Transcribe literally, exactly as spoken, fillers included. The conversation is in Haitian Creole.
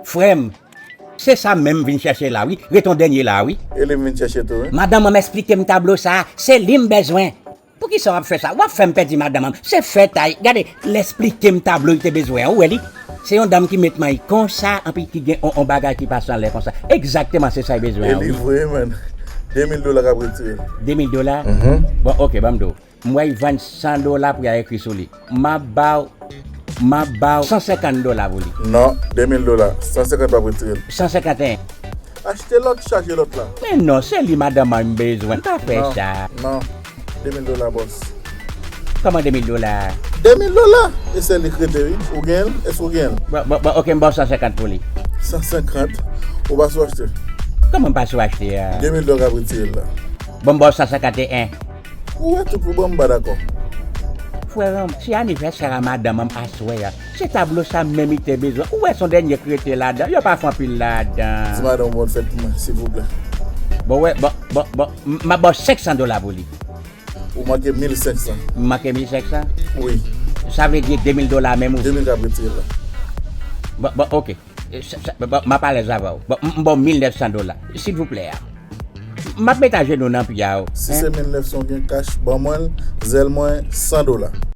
Frè m, se sa menm m vin chèche la wi. Ret on dènye la wi. E li m vin chèche tou wi. Madanm an m eksplike m tablo sa a, se li m bezwen. Poukisa w ap fè sa? W ap fè m pèdi madanm an. Se fèt a, gade, l eksplike m tablo li te bezwen an, ou wè li? Se yon dam ki met may konsa, anpi ki gen on, on bagay ki pase anlè konsa. Egzakteman se sa l bezwen E an li wi. Vre man. De mil dola k ap retire. De mil dola? Bon, ok, ban m di w. M wè y vann san dola pou y al ekri sou li. M ap ba w, m ap ba w san senkant dola pou li. Non, de mil dola. San senkant w ap retire l. San senkant e en. Achte lòt, chaje lòt la. Men non, se li madanm an m bezwen. M pa fè sa. Non, de mil dola bòs. Kòman de mil dola? De mil dola. E se li k rete wi. Ou gen l? Èske ou gen l? Bon, bon, bon, ok, m ba w san senkant pou li. San senkant. Ou pa sou achte. Kòman m pa sou achte a? De mil dola k ap retire l la. Bon, m ba w san senkant e en. Ou wè tout pwoblèm m pa dakò. Frè m, se anivèsè a madanm an m aswè a. Se tablo sa menm li te bezwen. Ou wè se on dènye k rete ladan. Yo pa fè anpil ladan. Di madanm ou bòn fèt pou mwen, silvouplè. Bon, wè, bon, bon, bon, m ap ba w senk san dola pou li. Ou manke mil senk san. M manke mil senk san? Wi. Sa vle di de mil dola menm ou? De mil k ap retire la. Bon, bon, ok. E, sa, sa, bon, m ap alèz avè w. Bon, m, m ba w mil nèf san dola. Silvouplè a. M ap met ajenou nan pye a w. Si se mil nèf san w gen kach, ban mwen l, zèl mwen, san dola.